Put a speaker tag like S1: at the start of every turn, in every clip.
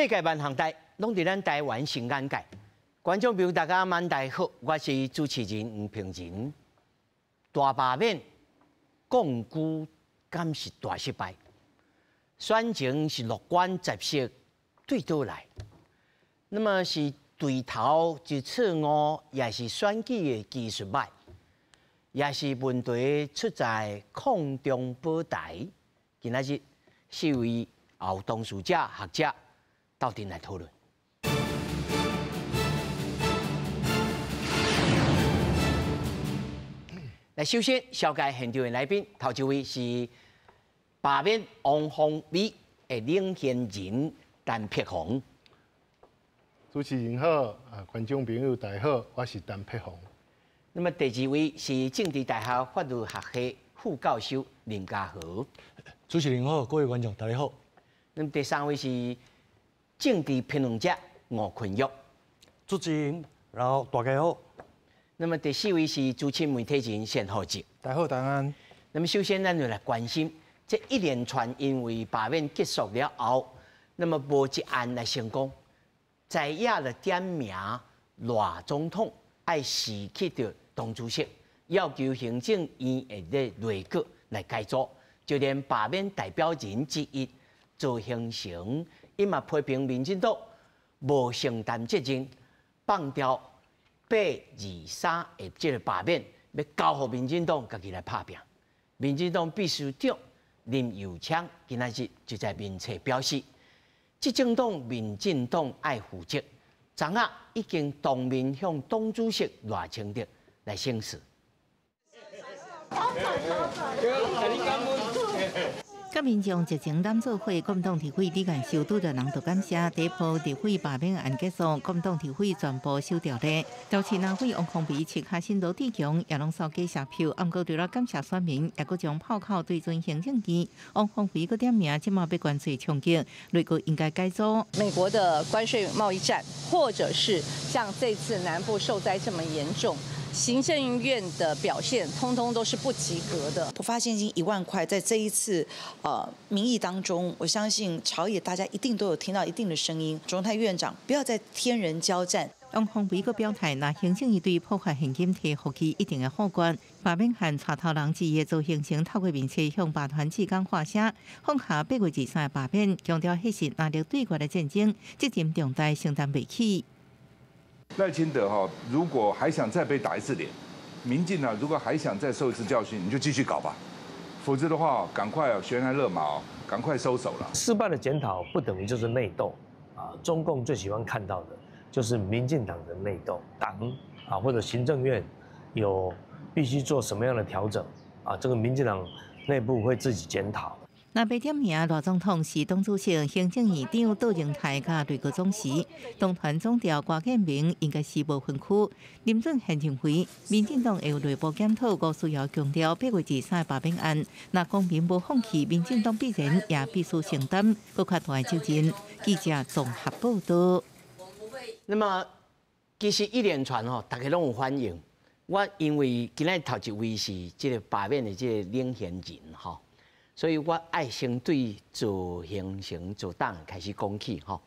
S1: 世界萬項代，攏佇咱台灣新眼界。觀眾朋友大家滿大好，我是主持人吳平仁。大罷免降舉敢是大失敗？選情是樂觀十色對倒來，那麼是對頭一錯誤，也是選舉的技術䆀，也是問題出在抗中保台。今仔日四位後當事者學者鬥陣來討論。來，首先紹介現場的來賓，頭一位是罷免王鴻薇的領銜人陳柏宏。
S2: 主持人好，啊，觀眾朋友大家好，我是陳柏宏。
S1: 那麼第二位是政治大學法律學系副教授林家和。
S3: 主持人好，各位觀眾大家好。
S1: 那麼第三位是政治評論者吳坤玉。
S4: 主持人，然後大家好。
S1: 那麼第四位是資深媒體人單厚哲。
S5: 大家好，大家安。
S1: 那麼首先，咱就來關心這一連串因為罷免結束了後，那麼無一案來成功，在野就點名賴總統愛辭去著黨主席，要求行政院的內閣來改組，就連罷免代表人之一趙興成，伊嘛批評民進黨無承擔責任，放掉8月23的這個罷免，欲交予民進黨家己來拍拚。民進黨秘書長林右昌今仔日就在面冊表示，執政黨民進黨愛負責，昨仔已經當面向黨主席賴清德來請示。
S6: 佮民眾熱情攬做伙，國民黨立委李彥秀拄著人就感謝。第一波立委罷免案結束，國民黨立委全部收掉咧。桃市立委王鴻薇、赤下新羅志強也攏收假謝票，毋過除了感謝選民，也閣將炮口對準行政院。王鴻薇閣點名，這馬欲關稅衝擊，內閣應該改組。
S7: 美國的關稅貿易戰，或者是像這次南部受災這麼嚴重。行政院的表現，通通都是不及格的。
S8: 不發現金1萬塊，在這一次民意當中，我相信朝野大家一定都有聽到一定的聲音。卓榮泰院長，不要再天人交戰。
S6: 王鴻薇閣表態，若行政院對破壞現金提予去，一定會否決。罷免案帶頭人之一的鄒幸成透過面冊向罷團志工發聲，放下8月23罷免，強調彼是拿力對決的戰爭，責任重大，承擔袂起。
S9: 賴清德哈，如果還想再被打一次臉，民進黨如果還想再受一次教訓，你就繼續搞吧，否則的話，趕快懸崖勒馬，趕快收手了。
S4: 失敗的檢討不等於就是內鬥啊！中共最喜歡看到的就是民進黨的內鬥，黨啊或者行政院有必須做什麼樣的調整啊？這個民進黨內部會自己檢討。
S6: 若欲點名賴總統是黨主席、行政院長杜榮泰佮內閣總辭，黨團總召郭建明應該是無分區。林俊憲認為，民進黨會有內部檢討，吳思瑤強調8月23罷免案，若公民無放棄，民進黨必然也必須承擔閣較大的責任。記者綜合報道。
S1: 那麼其實一連串吼，大家攏有反應。我因為今仔頭一位是這個罷免的這個領銜人吼。所以我愛先對鄒幸成做黨開始講起吼，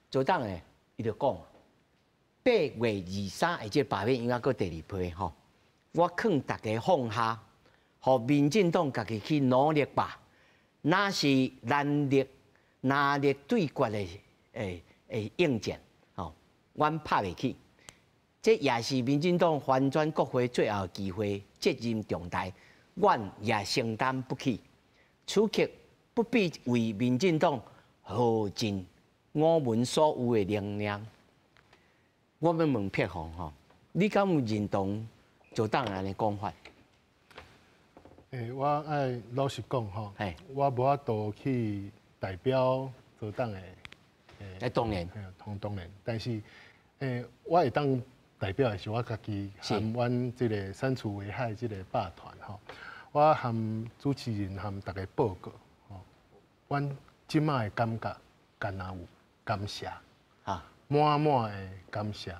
S1: 做黨的伊就講，8月23的這個罷免應該閣第二批吼，我勸大家放下，予民進黨家己去努力吧。若是難力難力對決的應戰吼，阮拍袂起。這也是民進黨翻轉國會最後機會，責任重大，阮也承擔不起。此刻不必為民進黨耗盡我們所有的能量。我欲問柏宏吼，你敢有認同做黨按呢講法？
S2: 我愛老實講吼，我無法度去代表做黨的。
S1: 當然，
S2: 當然，但是我會當代表的是我家己和阮這個刪除危害這個罷團吼。我和主持人和大家報告，吼，阮這擺的感覺，敢若有感謝，滿滿的感謝，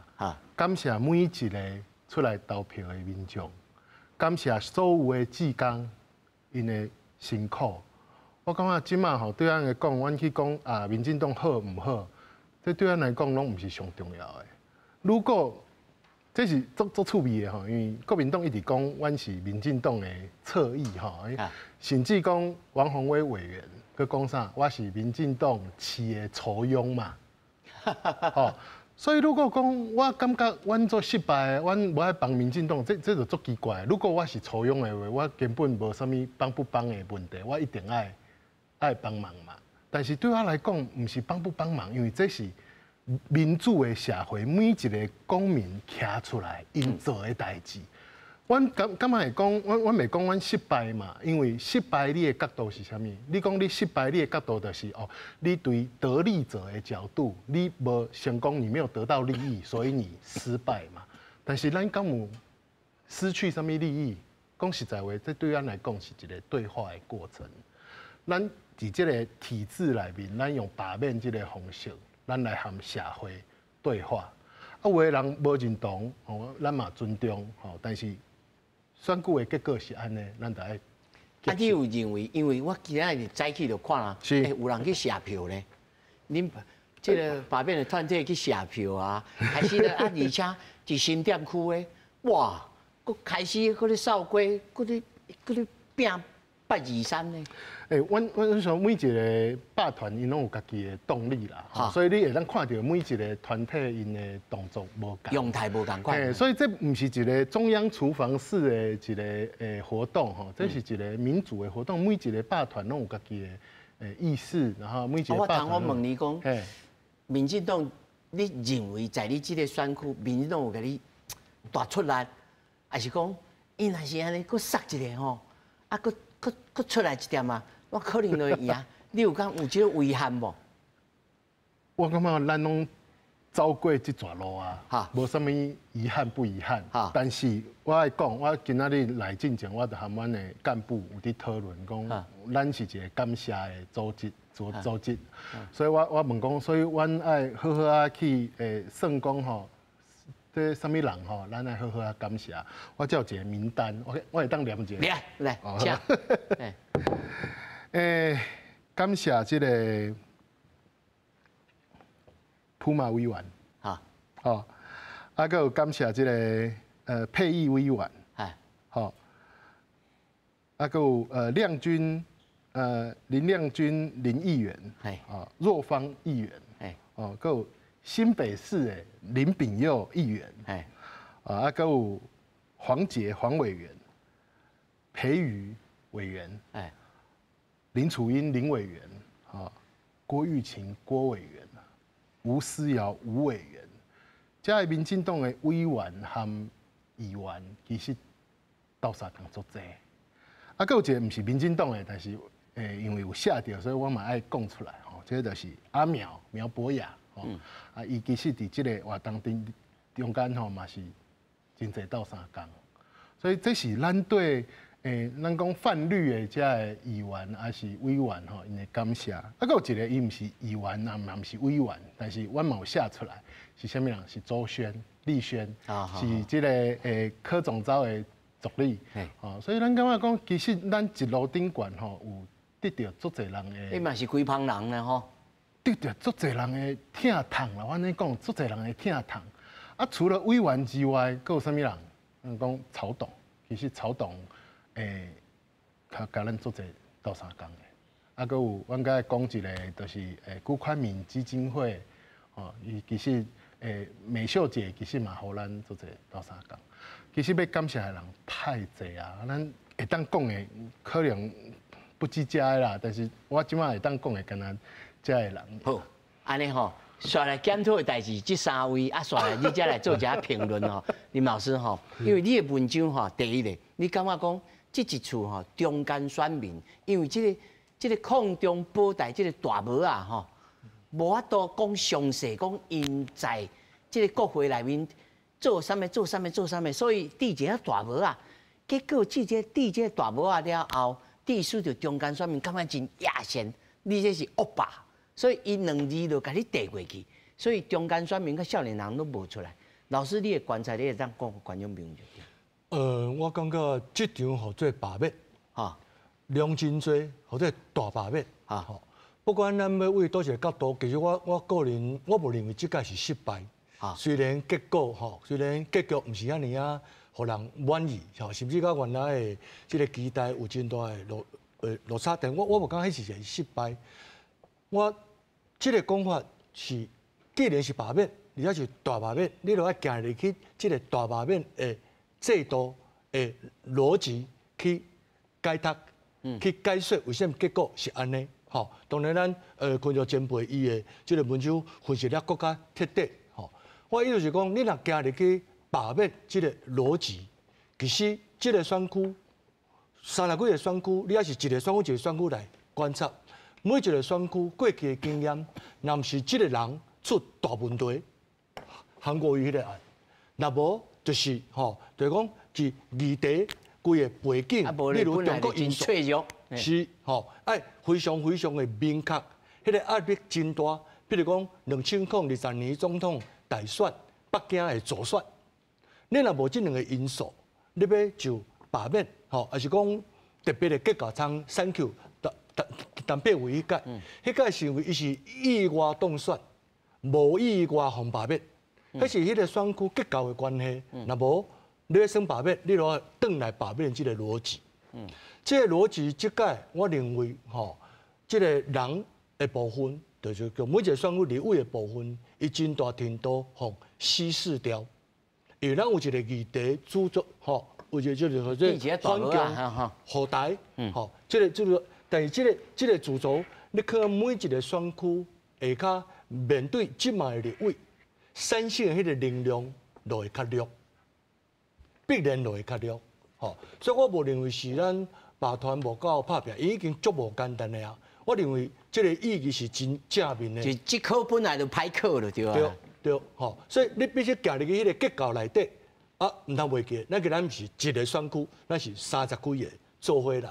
S2: 感謝每一個出來投票的民眾，感謝所有的志工，𪜶的辛苦。我感覺這馬吼對咱來講，阮去講啊，民進黨好毋好，這對咱來講攏毋是上重要的。如果這是足足趣味的吼，因為國民黨一直講阮是民進黨的側翼吼，甚至講王鴻薇委員閣講啥，我是民進黨飼的雛養嘛。吼，所以如果講我感覺阮做失敗，阮無愛幫民進黨，這就足奇怪。如果我是雛養的話，我根本無啥物幫不幫的問題，我一定愛幫忙嘛。但是對我來講，毋是幫不幫忙，因為這是民主的社會，每一個公民徛出來𪜶做的代誌。阮感覺會講，阮袂講阮失敗嘛，因為失敗你的角度是啥物？你講你失敗，你的角度就是哦，你對得利者的角度，你無成功，你沒有得到利益，所以你失敗嘛。但是咱敢有失去啥物利益？講實在話，這對咱來講是一個對話的過程。咱佇這個體制內面，咱用罷免這個方式，咱來和社會對話。啊，有的人無認同，吼，咱嘛尊重，吼，但是選舉的結果是按呢，咱就愛。
S1: 啊，你有認為？因為我今仔日早起就看啦，欸，有人去寫票咧，恁這個罷免的團體去寫票啊，開始咧啊，而且佇新店區的，哇，閣開始閣咧掃街，閣咧拼八二三呢。
S2: 欸，阮想每一個百團𪜶攏有家己的動力啦，所以你會當看著每一個團體𪜶的動作無仝，
S1: 樣態無仝款。
S2: 所以這毋是一個中央廚房式的一個活動吼，這是一個民主的活動，每一個百團攏有家己的意識，然後每一個百團。
S1: 我問你講，民進黨，你認為在你這個選區，民進黨有共你大出力，還是講伊若是按呢，閣殺一个吼，啊，閣出來一點啊？我可能就會贏，你有感有這個遺憾無？
S2: 我感覺咱攏走過這逝路啊，無啥物遺憾不遺憾。但是我愛講，我今仔日來進前，我就和阮的幹部有佇討論，講咱是一個感謝的組織，組織。所以我問講，所以阮愛好好啊去算講吼，這啥物人吼，咱愛好好啊感謝。我這有一個名單，我會當念一下。
S1: 來來，請。
S2: 感謝這個普馬委員，吼，啊，閣有感謝這個沛益委員，吼，啊，閣有亮君，林亮君林議員，啊，若芳議員，哦，閣有新北市的林秉佑議員，啊，閣有黃杰黃委員，裴瑜委員，林楚茵林委員，啊，郭玉琴郭委員，吳思瑤吳委員，這个民進黨的委員和議員其實鬥相共足濟。啊，閣有一個毋是民進黨的，但是因為有寫著，所以我嘛愛講出來吼。這個就是阿苗苗博雅，吼，啊，伊其實佇這個活動中間吼嘛是真濟鬥相共，所以這是咱對。咱講泛綠的這个議員還是委員吼，𪜶的感謝。啊，閣有一個伊毋是議員啊，嘛毋是委員，但是阮嘛有寫出來，是啥物人？是周軒、立軒，是這個柯總召的助理。哦，所以咱感覺講，其實咱一路頂懸吼，有得著足濟人的。
S1: 你嘛是規幫人呢吼？
S2: 得著足濟人的疼痛啦，我按呢講，足濟人的疼痛。啊，除了委員之外，閣有啥物人？咱講曹董，其實曹董。較共咱足濟鬥相共的，啊，閣有阮閣愛講一個，就是辜寬敏基金會，吼，伊其實美秀姐其實嘛，予咱足濟鬥相共。其實欲感謝的人太濟啊，咱會當講的可能不止這个啦，但是我這馬會當講的，敢若這个人。
S1: 好，按呢吼，煞來檢討的代誌，這三位啊，煞來你才來做一下評論吼，林老師吼，因為你的文章吼，第一个，你感覺講？這一次吼，中間選民，因為這個抗中保台這個大帽仔吼，無法度講詳細，講𪜶在這個國會內面做啥物做啥物做啥物，所以戴一個大帽仔，結果這個戴這個大帽仔了後，致使著中間選民感覺真野心，你這是惡霸，所以伊兩字就共你遞過去，所以中間選民佮少年人攏無出來。老師，你的觀察，你會當講予觀眾朋友聽。
S3: 我感覺這場號做罷免，哈，量真濟，或者大罷免啊。不管咱欲對佗一個角度，其實我個人我無認為這屆是失敗。雖然結果吼，雖然結局毋是遐爾仔，予人滿意，吼，甚至佮原來的這個期待有真大的落差，但我無感覺彼是一個失敗。我這個講法是，既然是罷免，而且是大罷免，你就愛行入去這個大罷免的制度的邏輯去解讀，去解說為啥物結果是按呢？吼，當然咱根據前輩伊的這個文章分析了閣較徹底。吼，我意思是講，你若行入去罷免這個邏輯，其實這個選區30幾個選區，你抑是一個選區一個選區來觀察，每一個選區過去的經驗，若毋是這個人出大問題，韓國瑜彼個案，若無就是吼，就是講是議題規個背景，例如中國因素，是吼，愛非常非常的明確，彼個壓力真大。譬如講，2020年總統大選，北京的助選，你若無這兩個因素，你欲就罷免吼，抑是講特別的結構參選區，陳柏惟彼屆，彼屆是因為伊是意外當選，無意外予罷免，彼是彼個選區結構的關係。若無你欲算罷免，你就轉來罷免這個邏輯。這個邏輯，這屆我認為吼，這個人的部分，就是叫每一個選區立委的部分，伊真大程度予稀釋掉，因為咱有一個議題主軸，吼，有一個就是說這反共護台，吼，這個，但是這個主軸，你看每一個選區下跤面對這馬的立委，產生的彼個能量就會較弱，必然就會較弱，吼，所以我無認為是咱罷團無夠拍拚，伊已經足無簡單的啊。我認為這個意義是真正面的。
S1: 就這科本來就歹考了，對啊。
S3: 對對，吼，所以你必須行入去彼個結構內底，啊，毋通袂記，咱今咱毋是一個選區，咱是30幾個做伙來，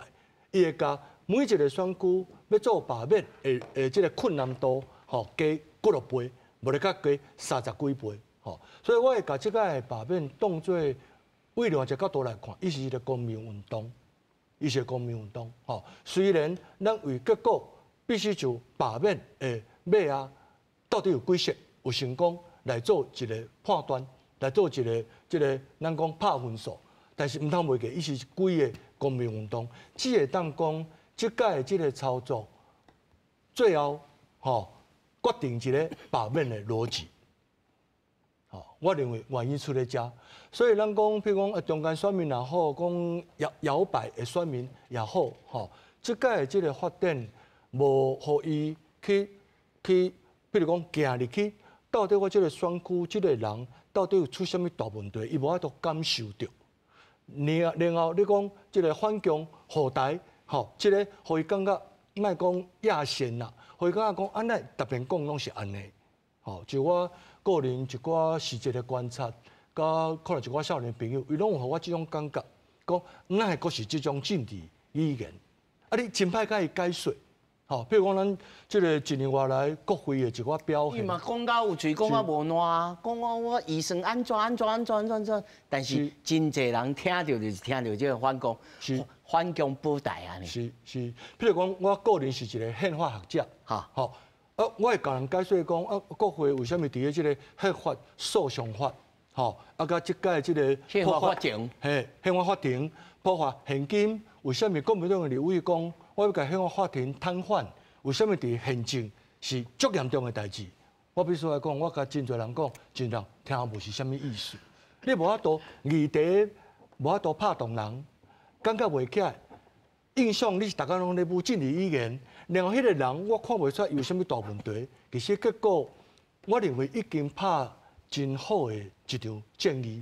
S3: 伊會共每一個選區欲做罷免的這個困難度，吼，加幾落倍，無咧較加30幾倍，吼，所以我會共這個罷免當做對另外一個角度來看，伊是一個公民運動。伊是公民運動，吼。雖然咱為結果必須就罷免的尾啊，到底有幾席有成功來做一個判斷，來做一個這個咱講拍分數，但是毋通袂記，伊是規個公民運動，只會當講這屆的這個操作，最後吼決定一個罷免的邏輯。吼，我認為原因出咧遮，所以咱講，譬如講，中間選民也好，講搖搖擺的選民也好，吼，這屆的這個發展無予伊去，譬如講行入去，到底我這個選區這個人到底有出啥物大問題，伊無法度感受著。然後你講這個反共護台，吼，這個予伊感覺莫講亞線啦，予伊感覺講按呢逐遍講攏是按呢，吼，就我個人一寡實際的觀察，佮可能一寡少年朋友，伊攏有予我這種感覺，講哪會閣是這種政治語言？啊，你真歹共伊解說，吼，譬如講咱這個一年外來國會的一寡表現。
S1: 伊嘛講到有喙，講到無爛啊，講我醫生按怎按怎按怎按怎，但是真濟人聽著就是聽著這個反共，反共保台按呢。
S3: 是是，譬如講，我個人是一個憲法學者，吼。啊，我會共人解說講，啊，國會為啥物佇咧這個憲法訴訟法，吼，啊，佮這屆這個
S1: 憲法法庭，
S3: 嘿，憲法法庭破法現今為啥物國民黨的立委講，我欲共憲法法庭癱瘓？為啥物佇憲政是足嚴重的代誌？我必須來講，我共真濟人講，真濟人聽無是啥物意思。你無法度議題，無法度拍動人，感覺袂起來。印象你是逐工攏咧舞政治語言，然後彼個人我看袂出有啥物大問題。其實結果，我認為已經拍真好的一場戰役，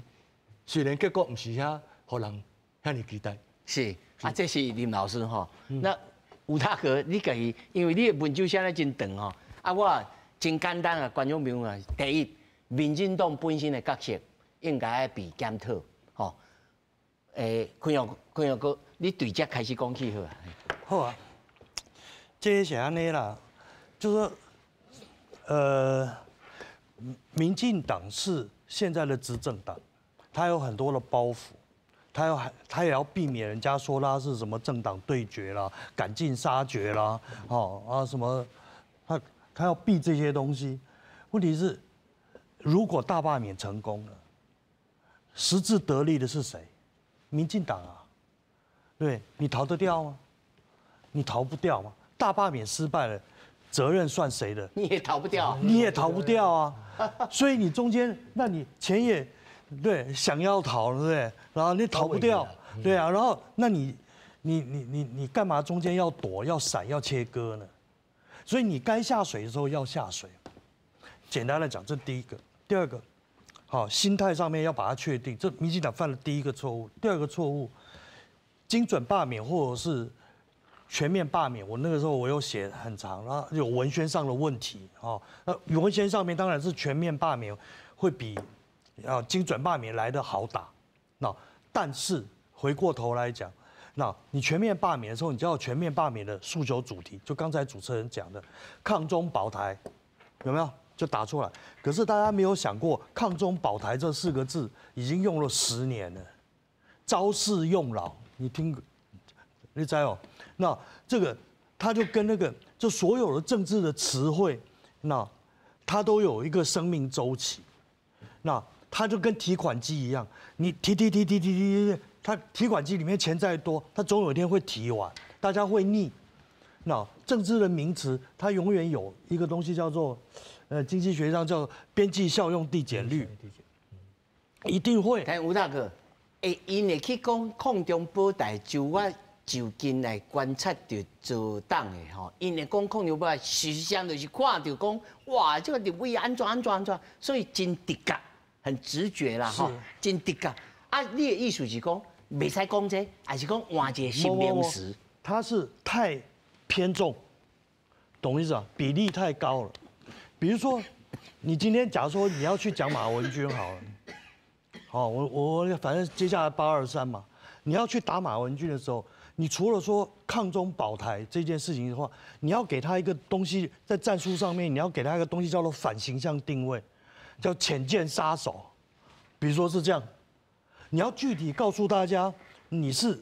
S3: 雖然結果毋是遐予人遐爾期待。
S1: 是啊，這是林老師吼。那吳大哥，你家己因為你的文章寫得真長吼，啊，我真簡單啊，觀眾朋友啊，第一，民進黨本身的角色應該愛被檢討，吼。坤耀哥，你對這開始講起好啊。
S5: 好啊，這是按呢啦，就是說，民進黨是現在的執政黨，它有很多的包袱，他也要避免人家说他是什么政党对决啦、赶尽杀绝啦，哦啊什么，他要避这些东西。问题是，如果大罢免成功了，实质得利的是谁？民进党啊，对，你逃得掉吗？你逃不掉吗？大罢免失败了，责任算谁的？
S1: 你也逃不掉，
S5: 你也逃不掉啊。所以你中间，那你钱也。对，想要逃，对不对？然后你逃不掉，对啊。然后那你干嘛中间要躲、要闪、要切割呢？所以你该下水的时候要下水。简单的讲，这第一个。第二个，好，心态上面要把它确定。这民进党犯了第一个错误。第二个错误，精准罢免或者是全面罢免，我那个时候我有写很长，然后有文宣上的问题，哦，那文宣上面当然是全面罢免会比精准罢免来得好打，那但是回过头来讲，那你全面罢免的时候，你就要全面罢免的诉求主题，就刚才主持人讲的抗中保台，有没有？就打出来。可是大家没有想过，抗中保台这四个字已经用了10年了，招式用老，你听，你知哦？那这个他就跟那个就所有的政治的词汇，那它都有一个生命周期，那。它就跟提款机一样，你提提提提提提，它提款机里面钱再多，它总有一天会提完，大家会腻。那政治的名词，它永远有一个东西叫做，经济学上叫边际效用递减率，一定会。
S1: 但吴大哥，𪜶会去讲抗中保台，就我就近来观察到做党的吼，𪜶会讲抗中保台，实际上就是看到讲，哇，这个立委按怎按怎按怎，所以真直觉。很直觉啦，吼，真直觉。啊，你的意思是讲，袂使讲这，还是讲换一个新名词？
S5: 他是太偏重，懂意思啊？比例太高了。比如说，你今天假如说你要去讲马文君好了，好，我反正接下来823嘛，你要去打马文君的时候，你除了说抗中保台这件事情的话，你要给他一个东西，在战术上面，你要给他一个东西叫做反形象定位。叫潜舰杀手，比如说是这样，你要具体告诉大家你是，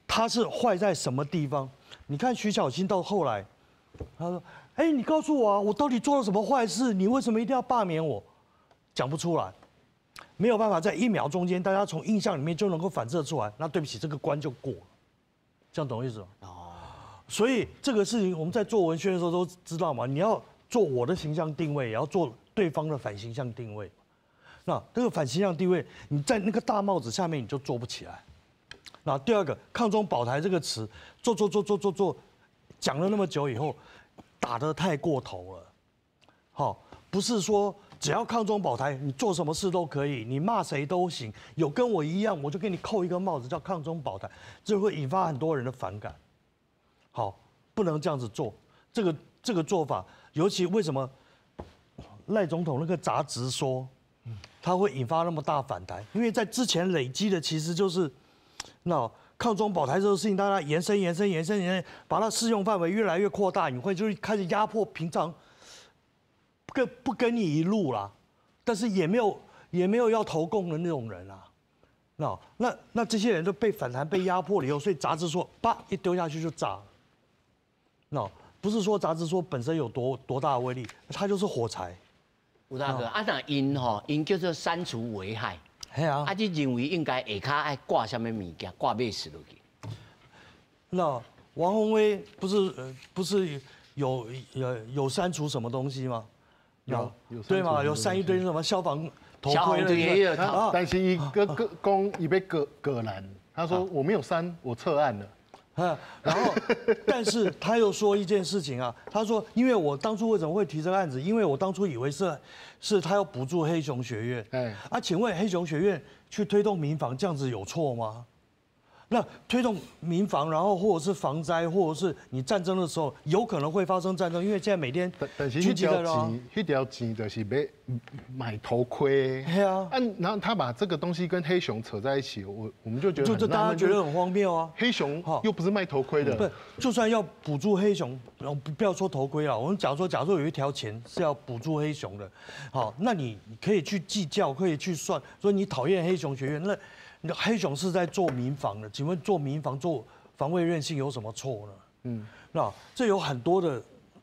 S5: 他是坏在什么地方？你看徐巧芯到后来，他说：“哎，你告诉我啊，我到底做了什么坏事？你为什么一定要罢免我？”讲不出来，没有办法在一秒钟间，大家从印象里面就能够反射出来。那对不起，这个关就过了，这样懂意思吗？哦，所以这个事情我们在做文宣的时候都知道嘛，你要做我的形象定位，也要做对方的反形象定位，那这个反形象定位，你在那个大帽子下面你就做不起来。那第二个，抗中保台这个词，做，讲了那么久以后，打得太过头了。好，不是说只要抗中保台，你做什么事都可以，你骂谁都行，有跟我一样，我就给你扣一个帽子叫抗中保台，这会引发很多人的反感。好，不能这样子做，这个做法，尤其为什么？赖总统那个杂志说，他会引发那么大反弹，因为在之前累积的其实就是，那抗中保台这个事情，大家延伸、延伸、延伸、延伸，把它适用范围越来越扩大，你会就是开始压迫平常不跟你一路啦，但是也没有要投共的那种人啊，那这些人都被反弹、被压迫了以后，所以杂志说，叭一丢下去就炸了，那不是说杂志说本身有多大的威力，它就是火柴。
S1: 吴大哥，啊，那𪜶吼，𪜶叫做删除危害，
S5: 系啊，
S1: 啊，你认为应该下跤爱挂啥物物件，挂马死落去？
S5: 那王鸿薇不是有删除什么东西吗？有，对嘛？有删一堆什么消防头盔
S1: 的，
S2: 但是伊阁讲伊欲告告咱，他说我没有删，我撤案了。
S5: 然后，但是他又说一件事情啊，他说，因为我当初为什么会提这个案子？因为我当初以为是他要补助黑熊学院。哎，啊，请问黑熊学院去推动民防这样子有错吗？那推动民防，然后或者是防灾，或者是你战争的时候有可能会发生战争，因为现在每天
S2: 但是那条钱，那条钱就是买头盔。
S5: 对啊，
S2: 然后他把这个东西跟黑熊扯在一起，我们就觉得
S5: 就大家觉得很荒谬啊。
S2: 黑熊又不是卖头盔的，
S5: 不，就算要补助黑熊，不要说头盔了，我们假如说有一条钱是要补助黑熊的，好，那你可以去计较，可以去算，说你讨厌黑熊学院，那黑熊是在做民防的，请问做民防做防卫韧性有什么错呢？嗯，那这有很多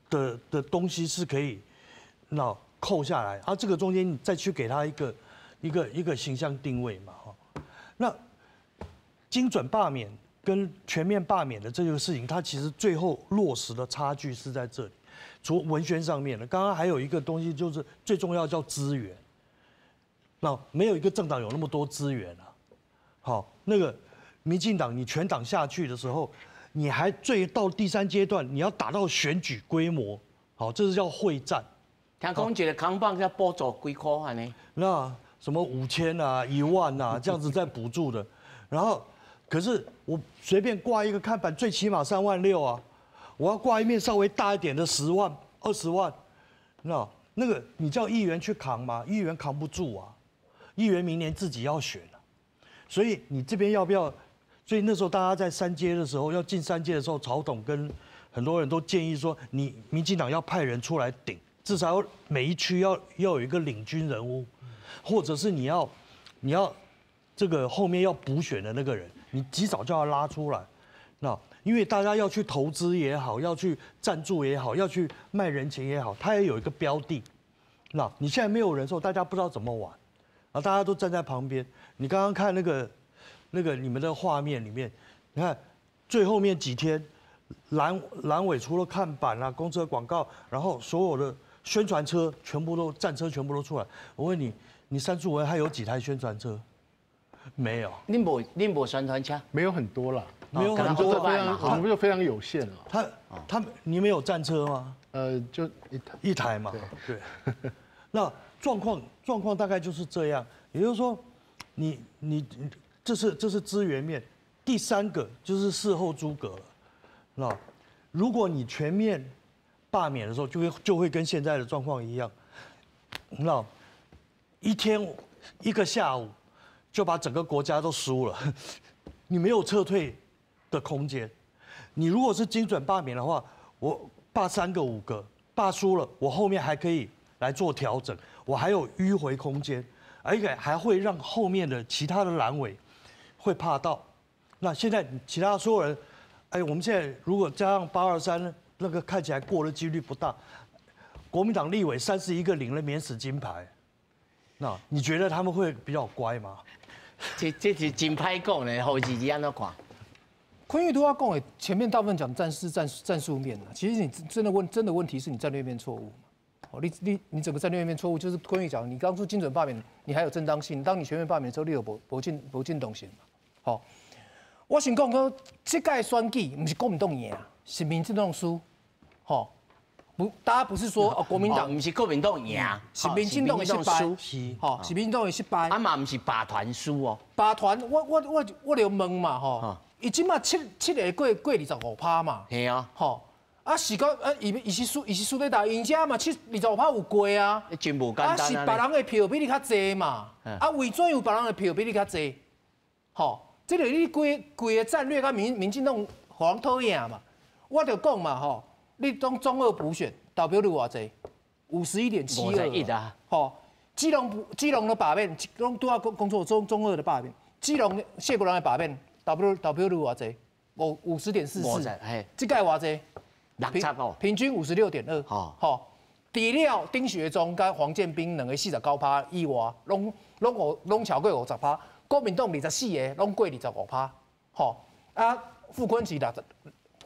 S5: 的东西是可以那扣下来，啊，这个中间你再去给他一个形象定位嘛，哈。那精准罢免跟全面罢免的这个事情，它其实最后落实的差距是在这里。除文宣上面的，刚刚还有一个东西就是最重要叫资源。那没有一个政党有那么多资源啊。好，那个民进党你全党下去的时候，你还最到第三阶段，你要打到选举规模，好，这是叫会战。
S1: 听讲一个扛棒要补助几块按呢？
S5: 那什么5000啊、1万啊，这样子在补助的。然后，可是我随便挂一个看板，最起码3万6啊，我要挂一面稍微大一点的10万、20万，那个你叫议员去扛吗？议员扛不住啊，议员明年自己要选啊，所以你这边要不要？所以那时候大家在三阶的时候，要进三阶的时候，曹董跟很多人都建议说，你民进党要派人出来顶，至少每一区要有一个领军人物，或者是你要这个后面要补选的那个人，你及早就要拉出来。那因为大家要去投资也好，要去赞助也好，要去卖人情也好，他也有一个标的。那你现在没有人的时候，大家不知道怎么玩，啊，大家都站在旁边。你刚刚看那个你们的画面里面，你看最后面几天，蓝委除了看板啊、公车广告，然后所有的宣传车全部都战车全部都出来。我问你，你三处文还有几台宣传车？没有。
S1: 你无宣传车？
S2: 没有很多啦，
S5: 没有很多，
S2: 我们就非常有限了。
S5: 他你们有战车吗？
S2: 就
S5: 一台嘛。对。那状况大概就是这样，也就是说，你。这是资源面，第三个就是事后诸葛了。那如果你全面罢免的时候，就会跟现在的状况一样，那一天一个下午就把整个国家都输了，你没有撤退的空间。你如果是精准罢免的话，我罢3个5个，罢输了，我后面还可以来做调整，我还有迂回空间，而且还会让后面的其他的蓝委会怕到。那现在其他所有人，哎，我们现在如果加上823，那个看起来过的几率不大。国民党立委31个领了免死金牌，那你觉得他们会比较乖吗？
S1: 这是真歹讲呢，侯志你按怎看？
S10: 坤玉都要讲的，前面大部分讲战术面，其实你真的问题是你战略面错误。哦，你整个战略面错误，就是坤玉讲，你当初精准罢免，你还有正当性，当你全面罢免的时候，你有无进动性嘛？好，我先讲讲，这届选举不是国民党赢，是民进党输，吼。不，大家不是说哦，国民党
S1: 不是国民党赢，
S10: 是民进党的失败，吼，是民进党的失败。
S1: 啊嘛，不是罢团输哦。
S10: 罢团，我就问嘛，吼，伊这马七个过25%嘛，
S1: 系啊，
S10: 吼，啊是讲啊，伊是输，伊是输在大，因遮嘛7、25%有过啊，
S1: 真无简单啊。
S10: 是别人的票比你较济嘛，啊为怎样别人的票比你较济？吼，这个你规个战略佮民进党予人讨厌嘛，我就讲嘛，吼。你当中二补选投票率偌济？51.72
S1: 啊！
S10: 吼，基隆的罢免，拢拄仔讲错，中二的罢免，基隆谢国梁的罢免，投票率偌济？50.44。这届偌济？60平均56.2。吼，除了丁学忠佮黄建斌两个49%以外，拢超过50%。国民党24个，拢过25%。吼，啊，傅昆萁60。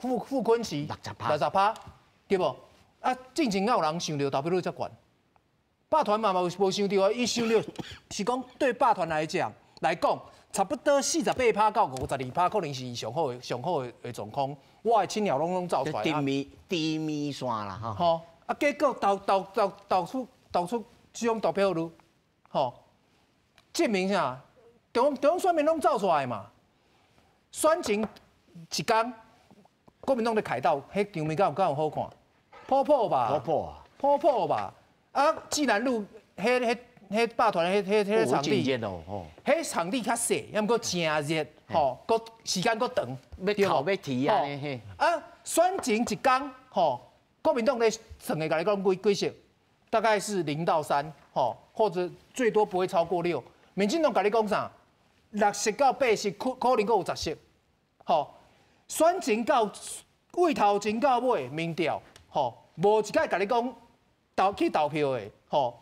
S10: 傅昆萁60%，对无？啊，进前敢有人想到投票率遮悬？罢团嘛无想到啊，伊想到是讲对罢团来讲，差不多48%到52%，可能是伊上好的状况。我的亲鸟拢走出来。
S1: 低迷线啦，吼。
S10: 吼，啊，结果投出这种投票率，吼，证明啥？中央选民拢走出来嘛。选前一工。国民党咧开斗，彼场面敢有好看？普普吧，普普吧。啊，济南路彼彼彼百团彼场地，彼场地较细，抑毋过真热，吼，阁时间阁长，
S1: 欲哭欲啼啊！
S10: 啊，选前一工，吼，国民党咧算的，共你讲几几席，大概是0到3，吼，或者最多不会超过6。民进党共你讲啥？6席到8席，可可能阁有10席，吼。选前到位头前到尾民调，吼，无一摆共你讲投去投票的，吼。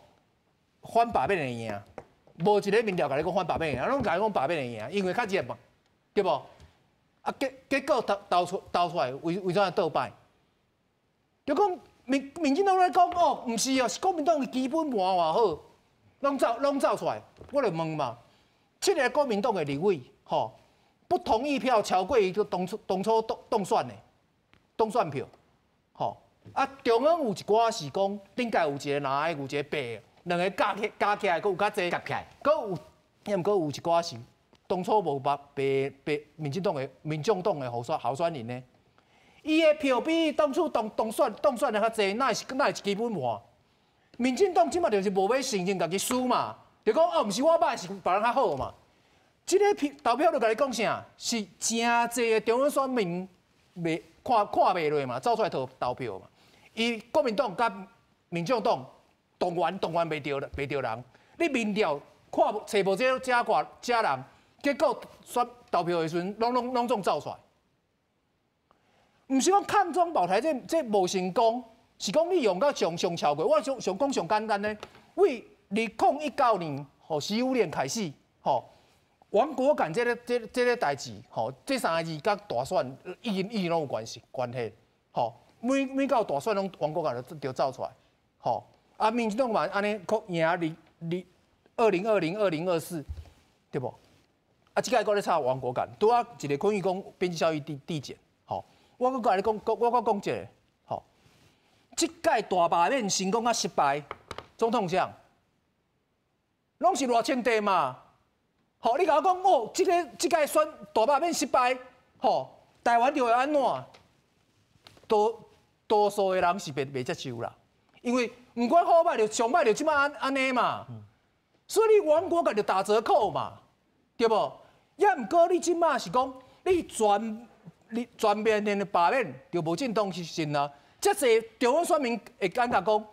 S10: 反罢免会赢，无一个民调共你讲反罢免会赢，拢共你讲罢免会赢，因为较热嘛，对无？啊结结果投投出投出来，为为怎倒摆？就讲民民进党咧讲哦，毋是哦，是国民党的基本盘偌好，拢走拢走出来。我就问嘛，七个国民党的立委，吼，不同意票超过伊当初当初当当选的当选票，吼，啊中央有一寡是讲顶届有一个蓝的，有一个白的。两个加起加起来，阁有较济，
S1: 夹起来，
S10: 阁有，抑毋过有一寡是当初无捌白白民进党的民众党的候选候选人呢。伊的票比当初当当选当选的较济，哪是哪是基本盘？民进党这马就是无欲承认家己输嘛，就讲哦，毋是我歹，是别人较好嘛。这个票投票就共你讲啥？是真济的中央选民袂看看袂落嘛，走出来投投票嘛。伊国民党佮民众党。动员动员袂著了，袂著人。你民调看无揣无这遮寡遮人，结果选投票的时阵，拢拢拢总走出来。毋是讲抗中保台这这无成功，是讲你用到上上超过。我上上讲上简单的，为2019年吼食物链开始吼，亡国感这个这这个代志吼，这三个字佮大选已经已经拢有关系关系吼。每每到大选拢亡国感就就走出来吼。啊，民进党嘛按呢，阁赢二二2020、2024，对无？啊，这届阁咧炒亡国感，拄仔一个昆玉讲边际效益递递减，吼，我阁共你讲，我阁讲一个，吼，这届大罢免成功啊失败，总统啥？拢是赖清德嘛，吼，你共我讲哦，这个这届选大罢免失败，吼，台湾就会按怎？多多数的人是袂袂接受啦，因为。毋管好歹就上歹就这马按按呢嘛，所以你亡国感就打折扣嘛，对无？抑毋过你这马是讲你全你全面的罢免就无正当性啊。遮济中央选民会感觉讲，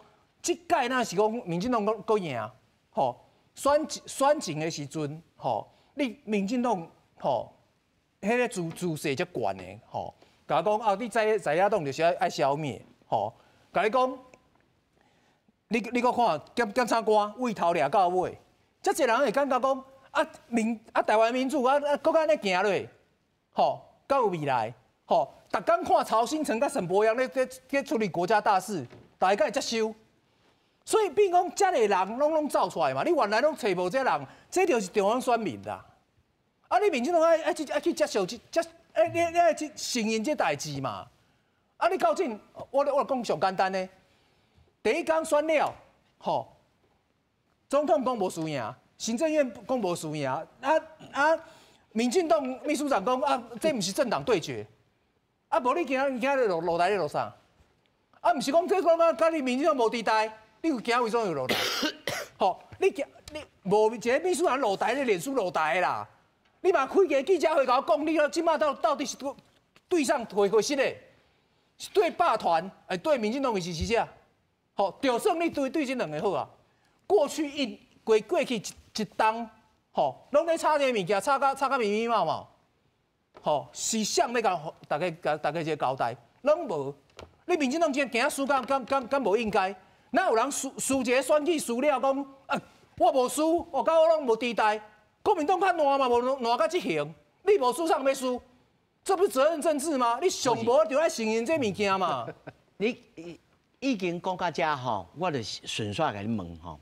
S10: 这届若是讲民进党阁阁赢，吼，选选前的时阵，吼，你民进党吼，彼个姿姿势遮悬的，吼，共我讲啊，你在在野党就是爱爱消灭，吼，共你讲。你你阁看检检察官位头掠到尾，遮济人会感觉讲啊民啊台湾民主啊啊阁按呢行落，吼，敢有未来？吼，逐工看曹兴诚佮沈伯洋咧咧咧处理国家大事，大家敢会接受？所以变讲遮个人拢拢走出来嘛，你原来拢揣无这人，这就是中央选民啦。啊，你民进党爱爱去爱去接受这接，哎你你爱去承认这代志嘛？啊，你较真，我我讲上简单的。第一工选了，吼，总统讲无输赢，行政院讲无输赢，啊啊，民进党秘书长讲啊，这毋是政党对决，啊，无你今仔今日落落台咧落啥？啊，毋是讲这讲啊，佮你民进党无伫台，你有惊为怎有落台？吼，你惊你无一个秘书长落台咧，脸书落台啦，你嘛开个记者会共我讲，你这马到到底是对上回回失的，是对罢团，哎，对民进党的支持者？吼，就算你对对这两个好啊，过去一过过去一一冬，吼，拢咧炒这个物件，炒甲炒甲密密麻麻，吼，是谁欲共大家共大家一个交代？拢无。你民进党今仔输敢敢敢敢无应该？哪有人输输一个选举输了讲啊，我无输，我佮我拢无期待。国民党较烂嘛，无烂到这行，你无输，啥欲输？这不是责任政治吗？你上无就爱承认这物件嘛？
S1: 你已经讲到遮吼，我就顺续共你问吼，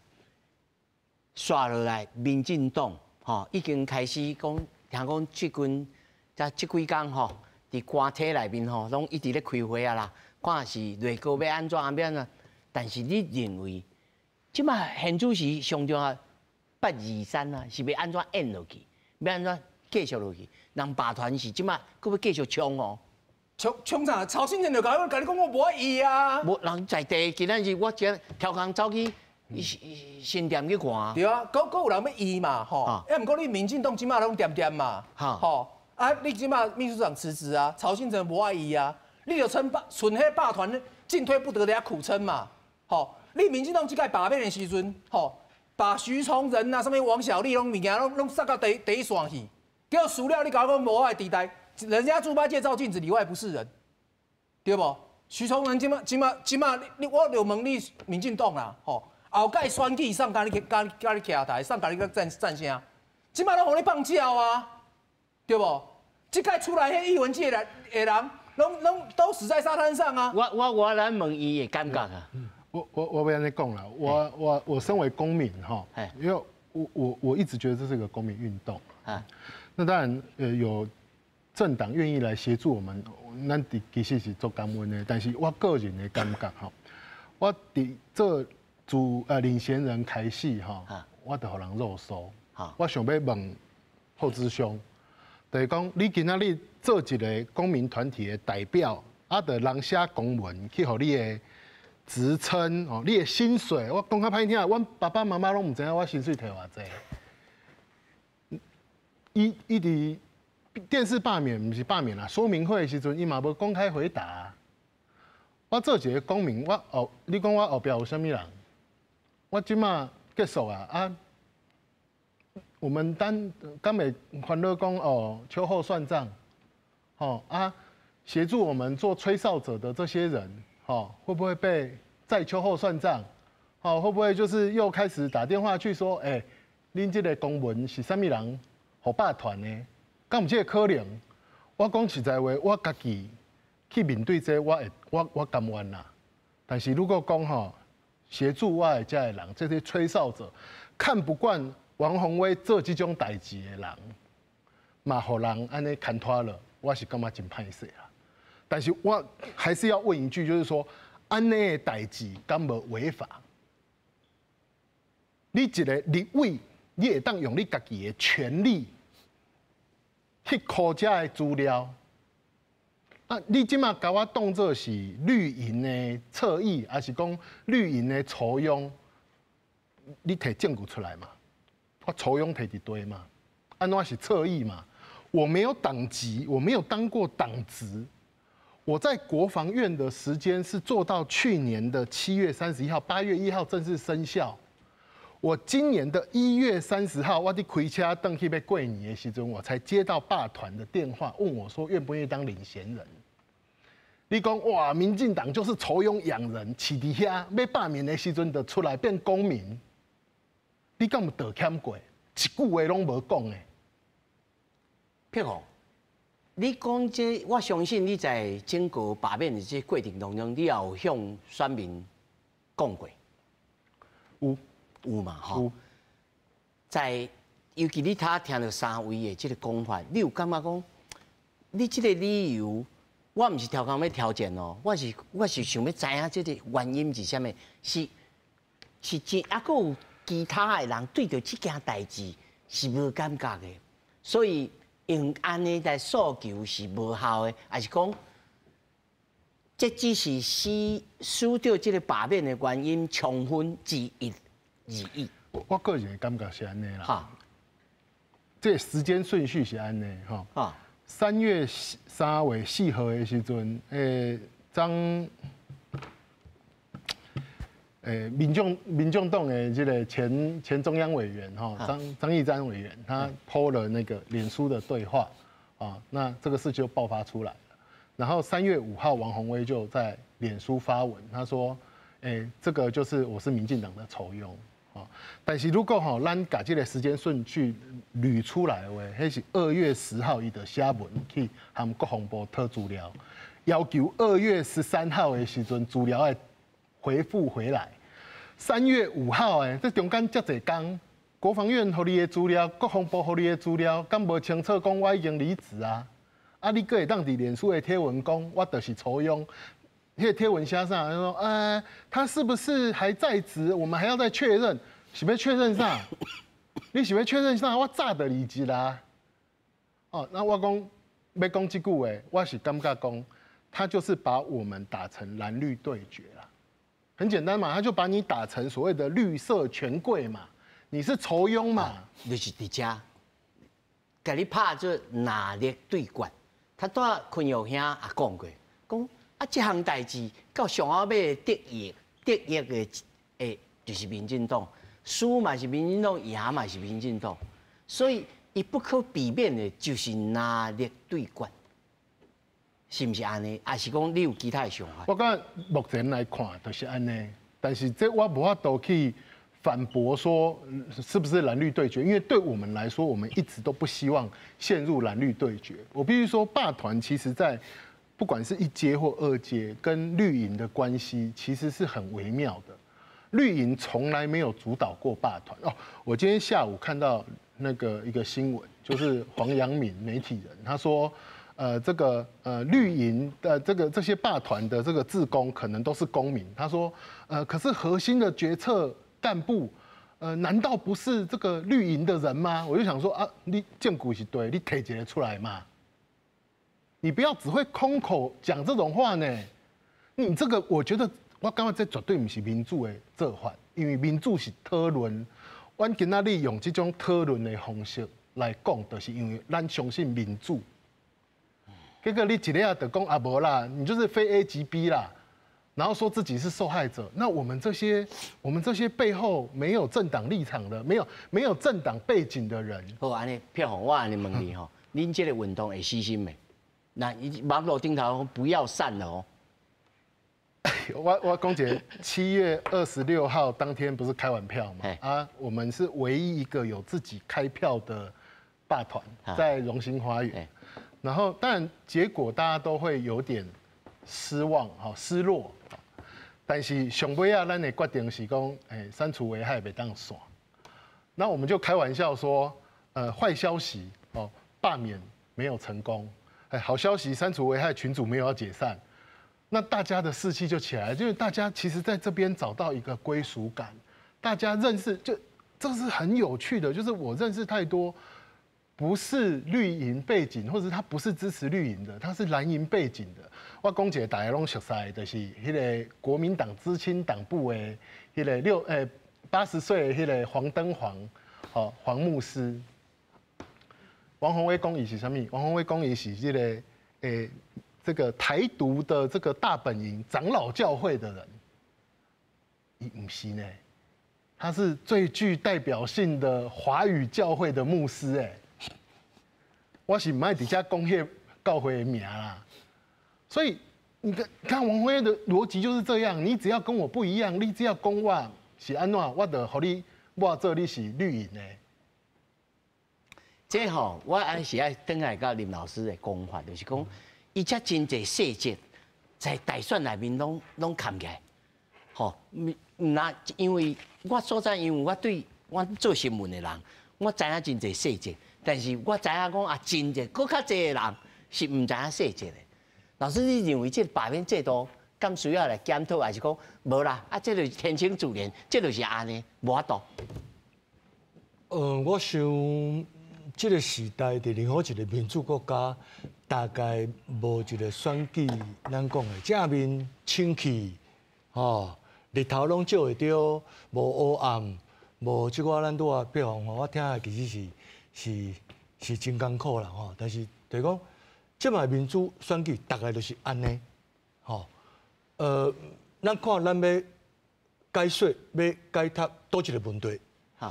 S1: 煞落来，民进党吼已经开始讲，听讲最近这这几工吼，伫官体内面吼，拢一直咧开会啊啦，看是内阁欲按怎按怎。但是你认为，这马现主时上重要八二三啊，是欲按怎演落去？欲按怎继续落去？人罢团是这马阁欲继续冲哦。
S10: 冲冲啥？曹兴诚就共我共你讲，我无爱伊啊。
S1: 无人在地，今仔日我这跳空走去伊先踮去看。
S10: 對啊，閣閣有人欲伊嘛，吼。啊，毋過你民進黨這馬攏恬恬嘛，吼。啊，你這馬秘書長辭職啊，曹興誠無愛伊啊，你就撐霸，賰彼霸團進退不得的遐苦撐嘛，吼。你民進黨這屆罷免的時陣，吼，把徐崇仁啊，啥物王小麗攏物件攏攏殺到第第一線去，結果輸了你共我講無愛佇台，人家豬八戒照鏡子裡外不是人，對無？徐崇仁這馬這馬這馬，你我就問你民進黨啦，吼，後擺選舉誰共你共共你徛台，誰共你贊贊聲，這馬攏予你放鳥啊，對無？這屆出來彼藝文界的的人，攏攏都死在沙灘上啊！
S1: 我我我來問伊的感覺啊。
S2: 我欲按呢講啦，我身為公民哈，因為我一直覺得這是一個公民運動啊。那當然有政黨願意來協助我們，咱其實是足感恩的。但是我個人的感覺哈，我佇做自領銜人開始哈，我就予人肉搜。我想欲問厚之兄，就是講你今仔日做一個公民團體的代表，啊，就人寫公文去予你的職稱哦，你的薪水，我講較歹聽，阮爸爸媽媽攏毋知影我薪水提偌濟。伊伊佇電視罷免，毋是罷免啦，說明會的時陣，伊嘛無公開回答。我做一個公民，我後你講我後壁有啥物人？我這馬結束啊啊！我們單敢會煩惱講哦，秋後算賬，吼啊，協助我們做吹哨者的這些人，吼會不會被再秋後算賬？吼會不會就是又開始打電話去說，欸，恁這個公文是啥物人予霸團的？敢有這個可能？我講實在話，我家己去面對這個，我會我我甘願啦。但是如果講吼，協助我的這个人，這些吹哨者看不慣王鴻薇做這種代誌的人，嘛予人按呢牽拖了，我是感覺真歹勢啦。但是我還是要問一句，就是說，按呢的代誌敢無違法？你一個立委，你會當用你家己的權力去 call 這的資料？啊，你這馬共我當做是綠營的側翼，還是講綠營的酬庸？你提證據出來嘛？我酬庸提一堆嘛？按怎是側翼嘛？我沒有黨籍，我沒有當過黨職。我在國防院的時間是做到去年的7月31號，8月1號正式生效。我今年的1月30號，我佇開車轉去欲過年的時陣，我才接到霸團的電話，問我說願不願意當領銜人。你講哇，民進黨就是酬庸養人，飼佇遐欲罷免的時陣就出來變公民。你敢有道歉過？一句話攏無講的。
S1: 柏宏，你講這，我相信你在整個罷免的這過程當中，你也有向選民講過。
S2: 有。
S1: 有嘛吼？在尤其你頭聽著三位的這個講法，你有感覺講，你這個理由，我毋是刁工欲挑戰哦，我是我是想欲知影這個原因是啥物？是是真猶閣有其他的人對著這件代誌是無感覺的，所以用按呢來訴求是無效的，抑是講這只是輸輸著這個罷免的原因充分之一而已。
S2: 我個人的感覺是按呢啦。這個時間順序是按呢吼。3月4號的時陣，張，民眾黨的這個前中央委員哈張益沾委員，他 PO 了那個臉書的對話，啊，那這個事就爆發出來了。然後3月5號，王鴻薇就在臉書發文，他說，這個就是我是民進黨的酬庸。啊，但是如果吼，咱共這個時間順序捋出來的話，彼是2月10號，伊就寫文去向國防部討資料，要求2月13號的時陣資料愛回復回來。3月5號的，這中間遮濟工，國防院予你的資料，國防部予你的資料，敢無清楚講我已經離職啊？啊，你閣會當佇臉書的貼文講，我就是酬庸。彼個貼文寫啥？他說：“他是不是還在職？我們還要再確認，是欲確認啥？你是欲確認啥？我早就離職啦。哦，那我講欲講這句話，我是感覺講，他就是把我們打成藍綠對決啦。很简单嘛，他就把你打成所谓的绿色权贵嘛，你是酬庸嘛，
S1: 就是伫遮，共你拍做蓝绿对决。他拄仔坤玉兄也讲过，讲啊，这项代志到上后尾得益得益的，就是民进党，输嘛是民进党，赢嘛是民进党，所以伊不可避免的就是蓝绿对决，是毋是按呢？抑是讲你有其他的想法？
S2: 我感觉目前来看就是按呢，但是这我无法度去反驳说是不是蓝绿对决，因为对我们来说，我们一直都不希望陷入蓝绿对决。我必须说，罢团其实在不管是一阶或二阶，跟绿营的关系其实是很微妙的。绿营从来没有主导过罢团哦。我今天下午看到那个一个新闻，就是黄阳明媒体人他说，这个绿营的这些罢团的这个志工可能都是公民。他说，可是核心的决策干部，难道不是这个绿营的人吗？我就想说啊，你证据是对，你提一个出来嘛，你不要只会空口讲这种话呢。你这个，我觉得我感觉这绝对毋是民主的做法，因为民主是讨论。阮今仔日用这种讨论的方式来讲，就是因为咱相信民主。结果你一下就讲啊无啦，你就是非 A 即 B 啦。然后说自己是受害者，那我们这些背后没有政党立场的，没有政党背景的人，
S1: 好，按呢，票房我按呢问你吼，恁这个运动会死心未？那网路顶头不要散了哦。
S2: 我讲一下，7月26号当天不是开完票吗？啊，我们是唯一一个有自己开票的罢团，在荣兴花园。然后，当然结果大家都会有点失望、失落。但是上尾啊，咱的决定是讲，删除危害袂当散。那我们就开玩笑说，坏消息哦，罢免没有成功。好消息，删除危害群组没有要解散。那大家的士气就起来，就是大家其实在这边找到一个归属感，大家认识，就这是很有趣的，就是我认识太多不是绿营背景，或者他不是支持绿营的，他是蓝营背景的。我讲一个大家拢熟悉，就是彼个国民党知青党部的彼个80岁的彼个黄登煌，黄牧师。王鸿薇讲伊是啥物？王鸿薇讲伊是这个这个台独的这个大本营长老教会的人，伊毋是呢，他是最具代表性的华语教会的牧师哎。我是毋爱伫遮讲彼教会的名啦，所以你看王鸿薇的逻辑就是这样，你只要跟我不一样，你只要讲我是按怎，我就予你我做你是绿营的。
S1: 这吼，我还是爱转来佮林老师的讲法，就是讲，伊遮真济细节在大选内面拢看起来，吼，那因为我所在，因为我对我做新闻的人，我知影真济细节。但是我知影讲啊，真济阁较济的人是毋知影细节的。老师，你认为这个罢免制度敢需要来检讨，还是讲无啦？啊，这就是天生自然，这就是按呢，无法度。
S3: 我想这个时代伫任何一个民主国家，大概无一个选举，咱讲的正面清气，吼，日头拢照会著，无乌暗，无这个咱拄仔票房吼，我听的其实是真艰苦啦吼，但是就是讲，这摆民主选举大概就是按呢，吼，咱看咱欲解说、欲解答佗一个问题，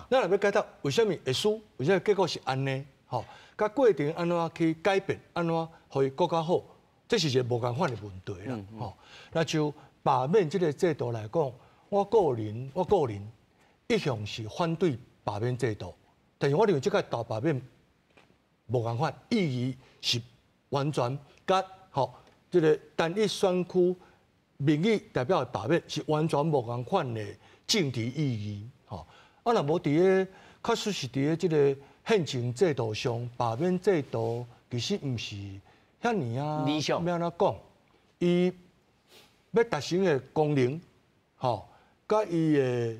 S3: 咱若欲解答为啥物会输？为啥物结果是按呢？吼，佮过程按怎去改变？按怎予伊阁较好？这是一个无仝款的问题啦，吼。那就罢免这个制度来讲，我个人一向是反对罢免制度。但是我认为这个大罢免无仝款，意义是完全佮吼这个单一选区民意代表的罢免是完全无仝款的政治意义。吼，啊，若无伫咧，确实是伫咧这个现行制度上，罢免制度其实毋是遐尔啊，欲按怎讲？伊欲达成的功能，吼，佮伊的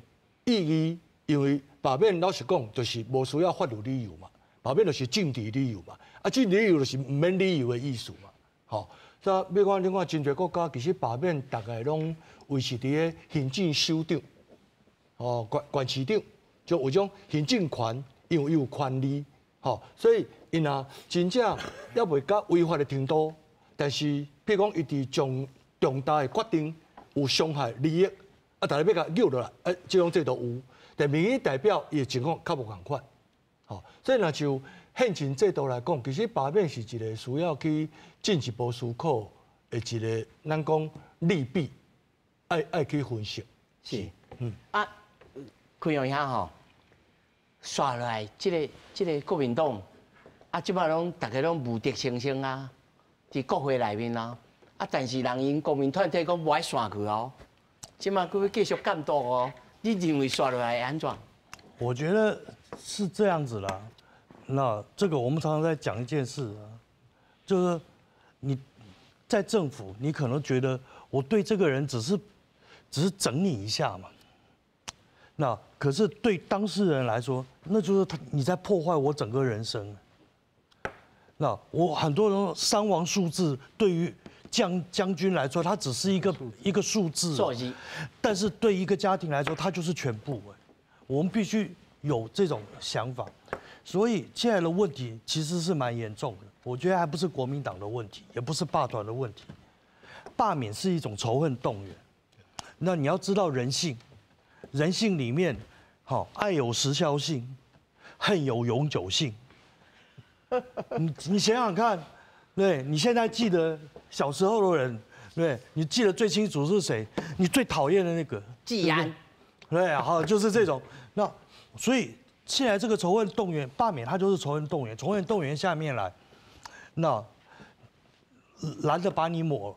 S3: 意义，因为罢免老实讲，就是无需要法律理由嘛，罢免就是政治理由嘛，啊，政治理由就是毋免理由的意思嘛，吼，这你看，你看，真濟國家其實罷免大概攏維持佇咧行政首長，哦，縣縣市長，就有種行政權，因為伊有權利，吼，所以伊若真正猶未到違法的程度，但是，譬如講，伊佇重重大的決定有傷害利益，啊，大家欲共搝落來，欸，這種制度有，但民意代表伊的情況較無仝款，吼，所以若就現行制度來講，其實罷免是一個需要去進一步思考的一個，咱講利弊，愛愛去分析。
S1: 是，啊，昆陽兄吼，煞落來，這个這个國民黨，啊，這擺攏大家攏無敵星星啊，佇國會內面啊，啊，但是人𪜶公民團體講無愛散去哦，這擺閣欲繼續監督哦，你認為煞落來會按怎？
S5: 我覺得是這樣子啦。那這個我們常常在講一件事啊，就是你在政府，你可能覺得我對這個人只是整你一下嘛。那可是對當事人來說，那就是他你在破壞我整個人生。那我很多人傷亡數字對於將將軍來說，他只是一個一個數字，但是對一個家庭來說，他就是全部。我們必須有這種想法。所以現在的問題其實是蠻嚴重的，我覺得還不是國民黨的問題，也不是罷團的問題。罷免是一種仇恨動員，那你要知道人性，人性裡面，好，愛有時效性，恨有永久性。你你想想看，對，你現在記得小時候的人，對，你記得最清楚是誰？你最討厭的那個。
S1: 季安。
S5: 對，好，就是這種。那所以。現在這個仇恨動員罷免，它就是仇恨動員，仇恨動員下面來，那藍的把你抹，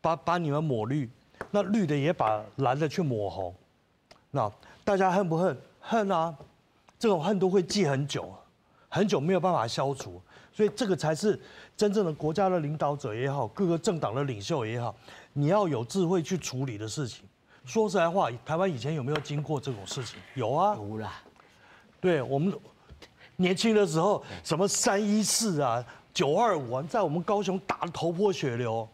S5: 把把你們抹綠，那綠的也把藍的去抹紅，那大家恨不恨？恨啊！這種恨都會記很久，很久沒有辦法消除，所以這個才是真正的國家的領導者也好，各個政黨的領袖也好，你要有智慧去處理的事情。說實在話，台灣以前有沒有經過這種事情？有啊，
S1: 有啦。
S5: 對我們年輕的時候，什麼314啊、925啊，在我們高雄打得頭破血流，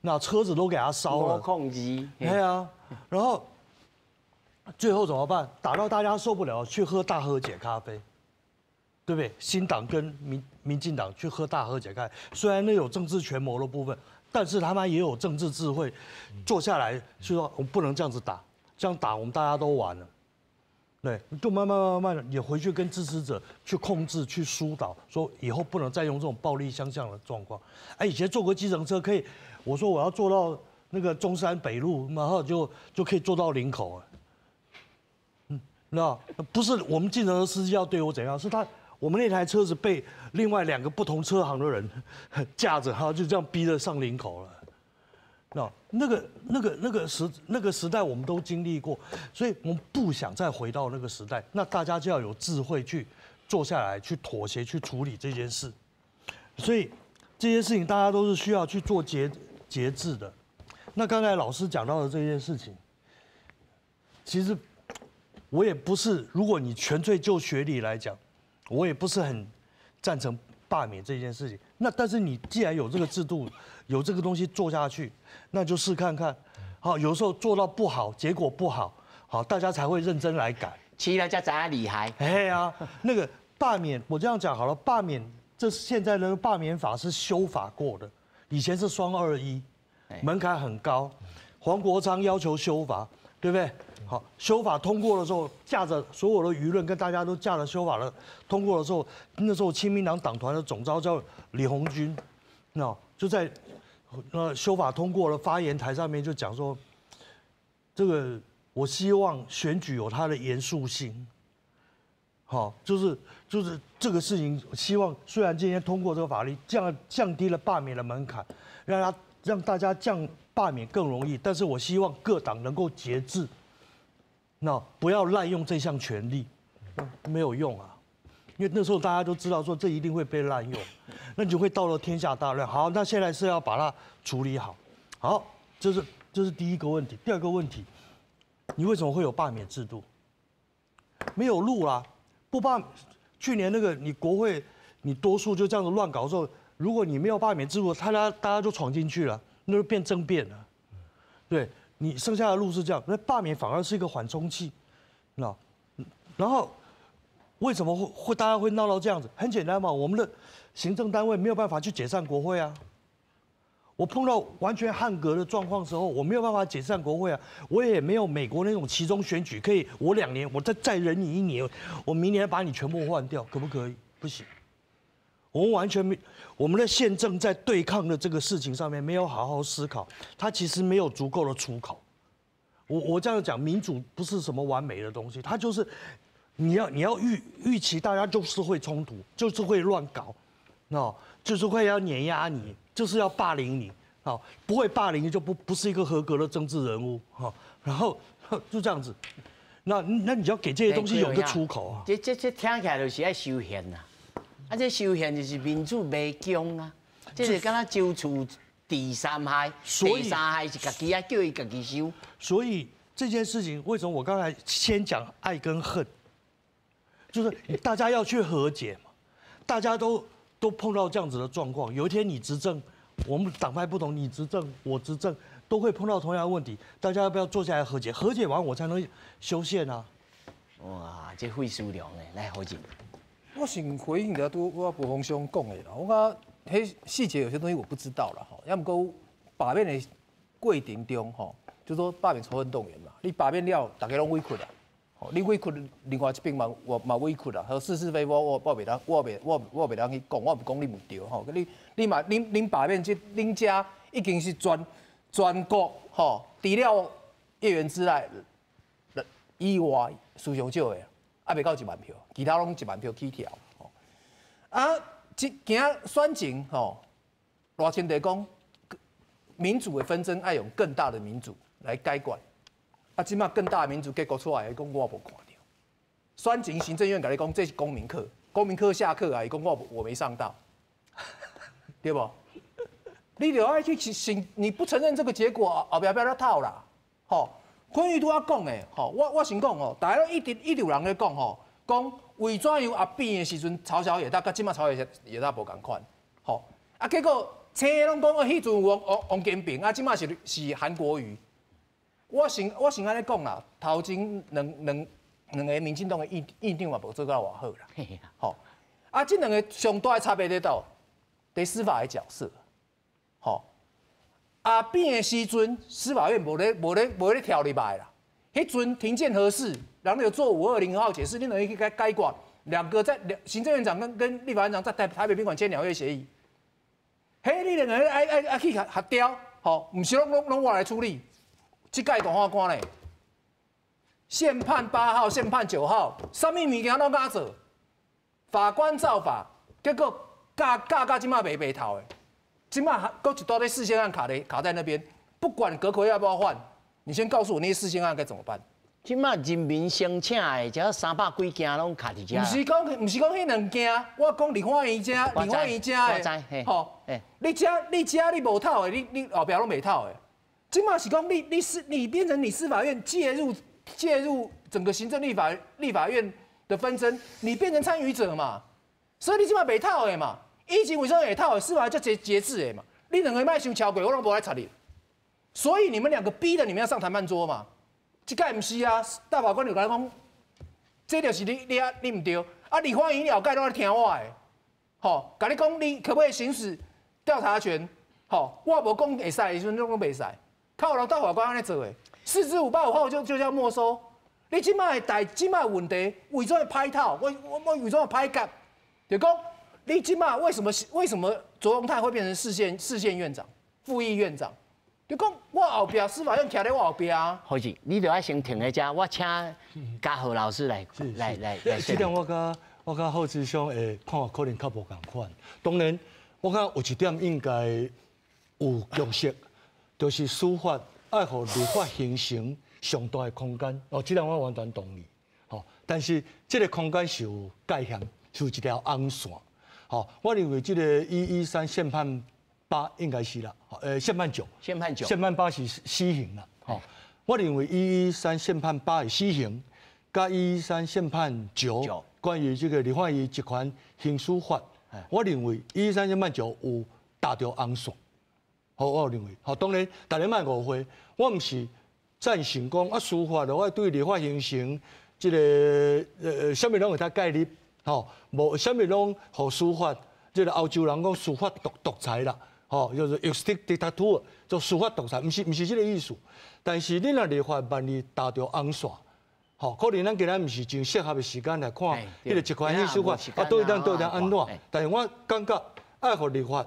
S5: 那車子都給他燒了。
S1: 控制。
S5: 對啊，然後最後怎麼辦？打到大家受不了，去喝大和解咖啡，對不對？新黨跟民民進黨去喝大和解咖啡，雖然那有政治權謀的部分，但是他們也有政治智慧，坐下來就說我們不能這樣子打，這樣打我們大家都完了。對，就慢慢慢慢也回去跟支持者去控制、去疏導，說以後不能再用這種暴力相向的狀況。哎，以前坐個計程車可以，我說我要坐到那個中山北路，然後就就可以坐到林口。嗯，那不是我們計程車司機要對我怎樣，是他我們那台車子被另外兩個不同車行的人架著，哈，就這樣逼着上林口了。那那個那個那個時那個時代我們都經歷過，所以我們不想再回到那個時代。那大家就要有智慧去坐下來，去妥協，去處理這件事。所以這些事情大家都是需要去做節節制的。那剛才老師講到的這件事情，其實我也不是，如果你純粹就學理來講，我也不是很贊成罷免這件事情。那但是你既然有這個制度，有這個東西做下去，那就試看看。好，有時候做到不好，結果不好，好，大家才會認真來改。
S1: 其實才知影厲害。
S5: 哎呀，那個罷免，我這樣講好了，罷免這現在的罷免法是修法過的，以前是雙二一，門檻很高。黃國昌要求修法，對不對？好，修法通過的時候，架着所有的輿論跟大家都架着修法了。通過的時候，那時候親民黨黨團的總召叫李鴻鈞，那就在那修法通過了發言台上面就講說，這個我希望選舉有它的嚴肅性，好，就是就是這個事情，希望雖然今天通過這個法律降降低了罷免的門檻，讓他讓大家降罷免更容易，但是我希望各黨能夠節制。那不要濫用這項權力，沒有用啊，因為那時候大家都知道說這一定會被濫用，那你就會到了天下大亂。好，那現在是要把它處理好。好，這是這是第一個問題。第二個問題，你為什麼會有罷免制度？沒有路啦，不罷。去年那個你國會你多數就這樣子亂搞的時候，如果你没有罢免制度，大家就闯进去了，那就变政变了。对，你剩下的路是这样，那罢免反而是一个缓冲器，那然后为什么会大家会闹到这样子？很简单嘛，我们的行政单位没有办法去解散国会啊。我碰到完全汉格的状况时候，我没有办法解散国会啊，我也没有美国那种期中选举，可以我2年，我再忍你一年，我明年把你全部换掉，可不可以？不行。我们完全没，我们的宪政在对抗的这个事情上面没有好好思考，它其实没有足够的出口。我这样讲，民主不是什么完美的东西，它就是你要预期大家就是会冲突，就是会乱搞，那就是会要碾压你。就是要霸凌你，好，不会霸凌就不是一个合格的政治人物，哈，然后就这样子，那你要给这些东西有个出口啊。
S1: 这听起来就是爱修宪呐，啊，这修宪就是民主迷宫啊，这是敢若周处第三害，第三害是家己啊叫伊家己修。
S5: 所以这件事情为什么我刚才先讲爱跟恨，就是大家要去和解嘛，大家都碰到这样子的状况，有一天你执政，我们党派不同，你执政，我执政，都会碰到同样的问题。大家要不要坐下来和解？和解完我才能修宪啊！
S1: 哇，这费思量的，来何进。
S10: 我先回应一下拄我博峰兄讲的啦，我感觉彼细节有些东西我不知道啦吼，抑毋过罢免的过程中吼，就说罢免仇恨动员嘛，你罢免了，大家拢委屈啦。你委屈，另外一边嘛，我嘛委屈啦。和是是非，我袂当去讲，我毋讲你毋对吼。你嘛，恁罢免这恁遮已经是全国吼，除了叶元之来以外，输上少的，犹未到1万票，其他拢一万票起跳。啊，这今选前吼，赖清德讲，民主的纷争爱用更大的民主来解决。啊，这马更大的民主结果出来，伊讲我无看著。选前行政院共你讲这是公民课，公民课下课啊，伊讲我没上到，对无？你就爱去承，你不承认这个结果，后壁欲按怎透啦？吼，昆玉拄仔讲的，吼，我先讲吼，大家拢一直一直有人咧讲吼，讲为怎样阿扁的时阵朝小野大，佮这马朝野大无仝款，吼，啊结果青拢讲哦，彼阵有王金平，啊这马是韩国瑜。我先按呢讲啦，头前两个民进党的院长嘛无做到偌好啦，吼，啊，这两个上大的差别佇佗？佇司法的角色，吼，阿扁的时阵，司法院无咧跳入来啦。彼阵庭见核事，然后有做520号解释，你两个去解决，两个在两行政院长跟立法院长在台北宾馆签两月协议。彼你两个爱去协调，吼，毋是拢我来处理。这届大法官咧，宪判8号、宪判9号，啥物物件拢敢做，法官造法，结果教到这马袂透的，这马还阁一大堆释宪案卡在那边，不管阁揆要不要换，你先告诉我那些释宪案该怎么办？
S1: 这马人民申请的，只三百几件拢卡伫遮。
S10: 毋是讲彼两件，我讲立法院遮，立法院遮的，吼，你遮你无透的，你后壁拢袂透的。这马是讲你变成你司法院介入整个行政立法院的纷争，你变成参与者嘛？所以你这马袂透的嘛？以前为什么会透的？司法才节制的嘛？你两个莫伤超过，我拢无来插你。所以你们两个逼的你们要上谈判桌嘛？这届毋是啊，大法官就共你讲，这就是你啊，你毋对啊！立法院后盖拢爱听我的，吼，共你讲你可不可以行使调查权？吼，我无讲会使的时阵，拢袂使。靠人大法官按呢做的，4之585号就叫没收。你这马的代，这马问题为怎会歹透？我为怎会歹结？就讲你这马为什么卓荣泰会变成释宪院长、副议院长？就讲我后壁司法院徛咧我后壁啊。
S1: 好子，你就爱先停佇遮，我请嘉豪老师来来来来。
S3: 这点我佮浩志兄的看法可能较无仝款。当然，我感觉有一点应该有共识。就是司法爱予立法形成上大的空间，哦，这点我完全同意，吼。但是这个空间是有界限，是有一条红线，吼。我认为这个113宪判8应该是啦，宪判九，
S1: 宪判九，
S3: 宪判八是死刑啦，吼。我认为一一三宪判八的死刑，佮113宪判9，关于这个立法院职权行使法。我认为113千万就有踏著红线。好，我有认为，好，当然大家莫误会，我毋是赞成讲啊，司法就爱对立法形成这个啥物拢会使介入，吼，无啥物拢予司法，这个欧洲人讲司法独裁啦，吼，就是 justice dictator，做司法独裁，毋是这个意思。但是你若立法万一踏著红线，吼，可能咱今仔毋是真适合的时间来看彼个一款去司法啊，到底按怎？但是我感觉爱予立法，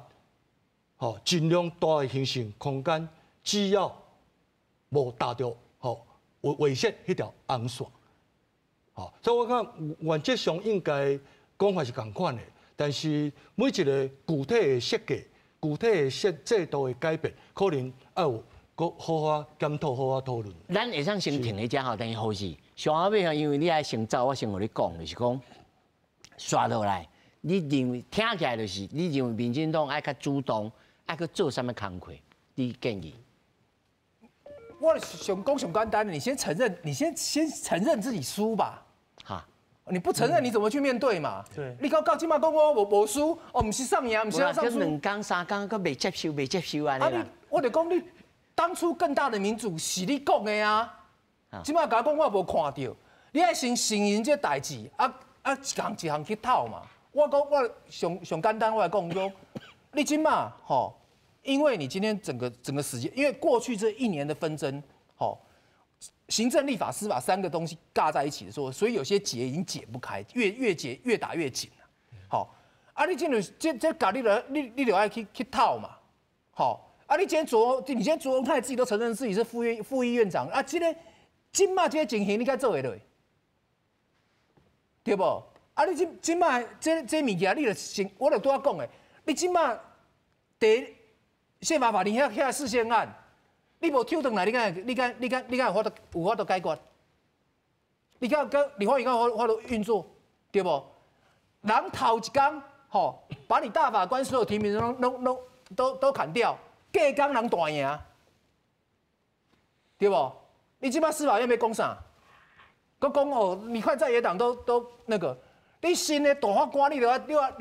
S3: 吼，尽量大的形成空间，只要无踏著吼违宪彼条红线，吼，所以我感觉原则上应该讲法是仝款的，但是每一个具体的设计、具体的设制度的改变，可能爱有阁好好检讨、好好讨论。
S1: 咱会使先停伫遮吼，等于好势。上后尾因为你爱先走，我先予你讲，就是讲，煞落来，你认为听起来就是你认为民进党爱较主动，爱去做啥物工课？你建议？
S10: 我想讲上简单的，你先承认，你先承认自己输吧。
S1: 哈，
S10: 你不承认，你怎么去面对嘛？
S5: 对，
S10: 你到这马讲我无输，哦，毋是上赢，毋是上输。
S1: 2工3工，阁袂接受，袂接受按呢啦。
S10: 我就讲你当初更大的民主是你讲的啊，这马共我讲我无看著，你爱先承认这代志，啊啊一项一项去讨嘛。我讲我上上简单，我来讲讲，你这马吼，因为你今天整个时间，因为过去这一年的纷争，吼，行政、立法、司法三个东西尬在一起的时候，所以有些结已经解不开，越结越打越紧了。好，啊，你这就这共你就你就爱去讨嘛。好，啊，你今天卓荣泰自己都承认自己是副议院长啊，这个这马这个情形你敢做会落？对无？啊，你这马这物件，你就先，我就拄仔讲的，你这马伫宪法法庭遐释宪案，你无抽转来，你敢有法度解决？你敢跟立法院敢有法度运作，对无？人头一工，吼，把你大法官所有提名拢都砍掉，隔工人大赢，对无？你这马司法院欲讲啥？阁讲哦，你看在野党都那个，你新的大法官，你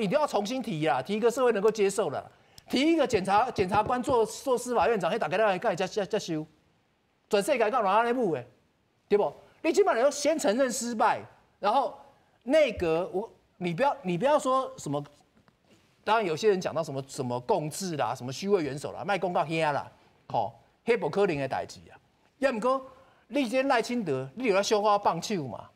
S10: 都要重新提啦，提一个社会能够接受的，提一个检察官做司法院长，彼大家来会接受，全世界敢有人按呢舞的，对无？你起码你要先承认失败，然后内阁你不要说什么，当然有些人讲到什么什么共治啦，什么虚位元首啦，莫讲到遐啦，吼，彼无可能的代志啊。抑毋过你这赖清德，你有咧小可放手嘛，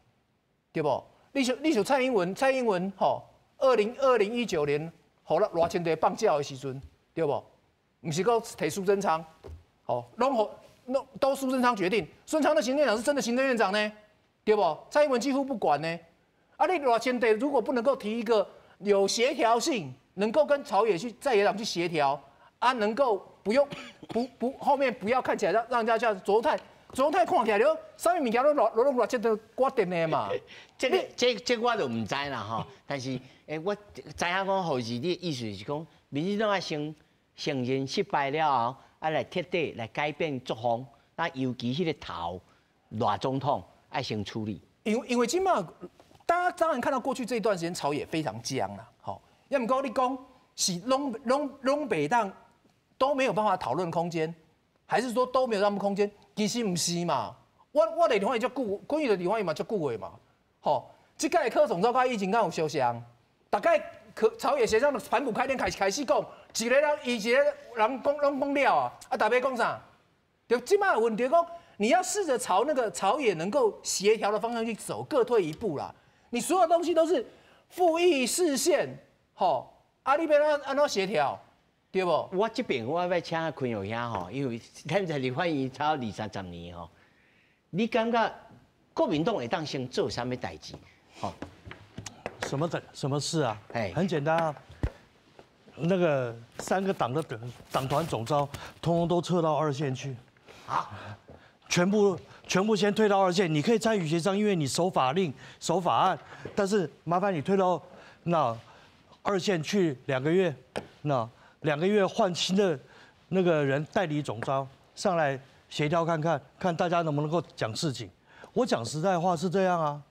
S10: 对无？你像蔡英文，蔡英文吼，2019年，予赖清德放鸟的时阵，对无？毋是阁提苏贞昌，吼，拢予拢都苏贞昌决定，苏贞昌的行政院长是真的行政院长呢，对无？蔡英文几乎不管呢。啊，你赖清德如果不能够提一个有协调性，能够跟朝野去在野党去协调，啊，能够不用不不后面不要看起来让人家叫卓泰，卓泰看起来就啥物物件拢赖清德决定的嘛。
S1: 这个这我就毋知啦吼，但是我知影讲后是你的意思是讲，民进党爱先承认失败了后，啊来彻底来改变作风，那尤其彼个头赖总统爱先处理。
S10: 因为这马大家当然看到过去这一段时间朝野非常僵啦，吼，抑毋过你讲是拢袂当都没有办法讨论空间，还是说都没有让步空间？其实毋是嘛，我伫立法院遮久，关于伫立法院嘛遮久的嘛，吼，这届柯总召佮以前敢有相像？大概可朝野协商的盘古开天开始讲，一个人伊一个人讲拢讲了啊，啊，大家讲啥？就这马问题讲，你要试着朝那个朝野能够协调的方向去走，各退一步啦。你所有东西都是复议释宪，吼，啊，你欲按怎协调，对无？
S1: 我这边我欲请坤友兄吼，因为咱在立法院超二三十年吼，你感觉国民党会当先做啥物代志？吼，
S5: 什么的什么事啊？
S1: 哎，
S5: 很简单啊，那个三个党的党团总召，通通都撤到二线去。
S1: 啊，
S5: 全部先退到二线，你可以参与协商，因为你守法令、守法案，但是麻烦你退到那二线去两个月，那两个月换新的那个人代理总召上来协调看看，看大家能不能够讲事情。我讲实在话是这样啊，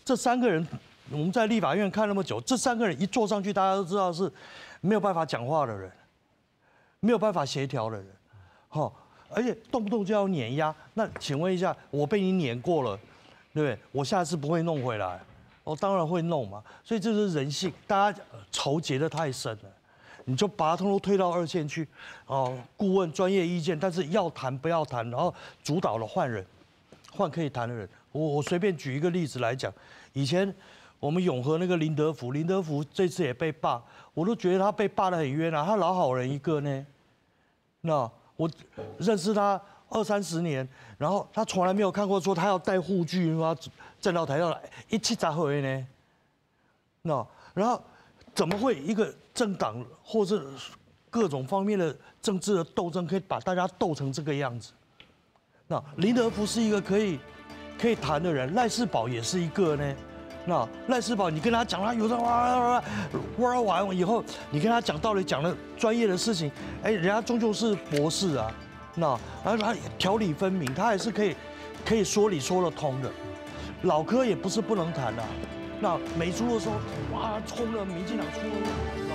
S5: 这三个人我们在立法院看那么久，这三个人一坐上去，大家都知道是没有办法讲话的人，没有办法协调的人，哈，而且动不动就要碾压。那请问一下，我被你碾过了，对不对？我下次不会弄回来，我当然会弄嘛。所以这是人性，大家仇结得太深了，你就把他通通推到二线去，哦，顾问专业意见，但是要谈不要谈，然后主导了换人，换可以谈的人。我随便举一个例子来讲，以前我们永和那个林德福，林德福这次也被罢，我都觉得他被罢得很冤啊，他老好人一个呢。那我认识他二三十年，然后他从来没有看过说他要带护具，说站到台上来，伊70岁呢。那然后怎么会一个政党或是各种方面的政治的斗争，可以把大家斗成这个样子？那林德福是一个可以谈的人，赖士葆也是一个呢。那赖士葆，你跟他讲，他有的哇哇哇完以后，你跟他讲道理，讲了专业的事情，哎，人家终究是博士啊。那然后他条理分明，他还是可以说理说得通的。老柯也不是不能谈的。那美猪的时候，哇，冲了民进党出了。